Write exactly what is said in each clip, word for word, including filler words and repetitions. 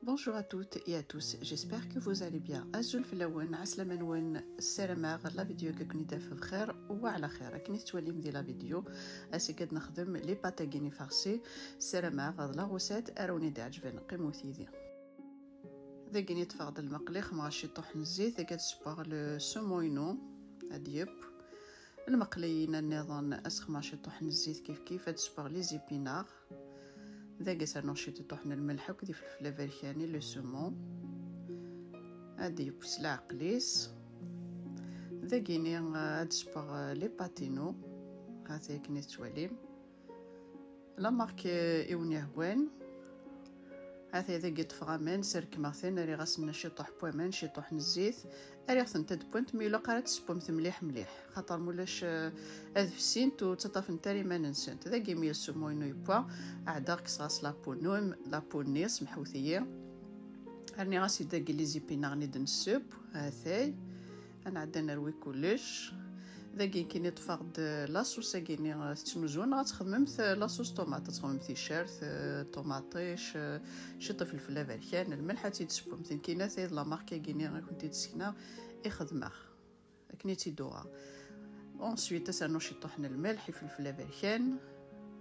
Bonjour à toutes et à tous, j'espère que vous allez bien. Azul fell-awen, ɛeslama-nwen, ssarameɣ la vidéo-agi ad ken-id-taf bxir wa ɛla xir. Akken i tettwalim di la vidéo, ass-agi ad nexdem les pâtes-agi n ifarsi. Ssarameɣ d la recette ara wen-id-iɛeǧben. Qqimet yid-i. Dagi i ṭṭfeɣ-d lmeqli, xemɣeɣ ciṭuḥ n zzit, dagi ad sewweɣ le saumon-inu, ad yeww. Lmeqli-ina nniḍen ad s-xemɣeɣ ciṭuḥ n zzit kif kif, ad sewweɣ les épinards. Dagi ad s-rnuɣ ciṭuḥ n lmelḥ akked ifelfel aberkan et le saumon. Ad yeww s leɛqel-is. Dagini, eh, ad sewweɣ, eh, les pâtes-inu. Hati akken i tettwalim. La marque, eh, i wen-yehwan. Hati dagi ṭṭfeɣ aman, srekmeɣ-ten, rriɣ-asen ciṭuḥ n waman, ciṭuḥ n zzit. Rriɣ-tent ad wwent, ma ilaq ara ad tesewwemt mliḥ mliḥ, xaṭer mulac, eh, ad fsint u ttaṭṭafent ara iman-nsent. Dagi mi le saumon-inu yewwa, ɛeddaɣ kkseɣ-as la peau-nni, la peau-nni, semḥut-iyi. Rniɣ-as-id dagi les épinards-nni i d-nesseww, hatay. Ad nɛeddi ad nerwi kullec. Dagi nekkini ṭṭfeɣ-d la sauce-agi-nni, eh, tettnuzun, neɣ ad txedmemt, eh, la sauce tomate, ad txedmemt ticcert, eh, ṭumaṭic, eh, ciṭ ifelfel aberkan, lmelḥ, ad tt-id-tessewwemt. Nekkini hatay d la marque-agi-nni i kent-id-ssekneɣ i xedmeɣ. Akken i tt-id-uɣeɣ. Ensuite, ad s-rnuɣ ciṭuḥ n lmelḥ, ifelfel aberkan.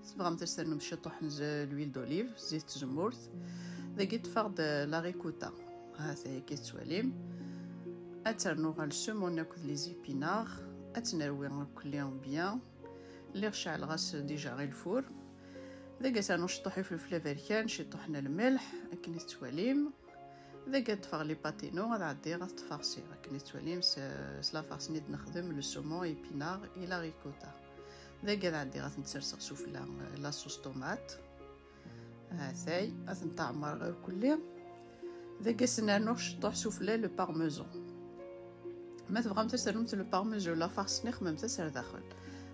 Tebɣamt ad s-ternumt ciṭuḥ n z-, l'huile d'olive, zzit n tzemmurt. Dagi ṭṭfeɣ-d la ricotta. Hatay akken i tettwalim. Ad tt-rnuɣ ɣer le saumon akked les épinards. Ad tt-nerwi akkelli bien. Lliɣ ceɛleɣ-as déjà i lfur. Dagi ad s-rnuɣ ciṭuḥ ifelfel aberkan, ciṭuḥ n lmelḥ, akken i tettwalim. Dagi ad ṭṭfeɣ les pâtes-inu, ad ɛeddiɣ ad t-farsiɣ. Akken i tettwalim s, s la farce-nni i d-nexdem, le saumon, épinards et la ricotta. Dagi ad ɛeddiɣ ad tent-serseɣ sufella, eh, la sauce tomate. Hatay, ad tent-ɛemreɣ irkelli. Dagi ad sen-rnuɣ ciṭuḥ sufella le parmesan. Ma tebɣamt ad s-ternumt le parmesan, la farce-nni xemmemt-as ar daxel.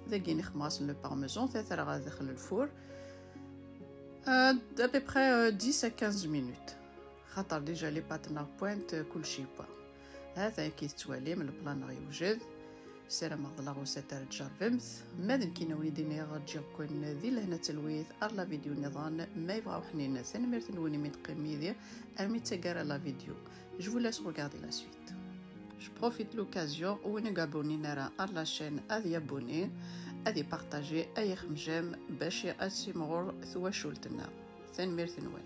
Dagi i xemmeɣ-asen le parmesan, terreɣ ar daxel lfur. Euh, à peu près, euh, dix à quinze minutes. Xaṭer déjà les pâtes-nneɣ wwant, euh, kulci yewwa. Hata akken i tettwalim, leplan-nneɣ yewjed. Ssarameɣ d la recette ara tjerbemt. Ma d nekkini a wen-id-iniɣ ǧǧiɣ-ken di lehna d talwit ar la vidéo nniḍen. Ma yebɣa uḥnin, tanemmirt-nwen imi d-teqqimem yid-i armi d taggara la vidéo. Je vous laisse regarder la suite. Je profite l'occasion, win ur yabonnin ara ar la chaîne ad yabonné, ad ipartager, ad ixdem j'aime bac ad timɣur twacult-nneɣ. Tanemmirt-nwen.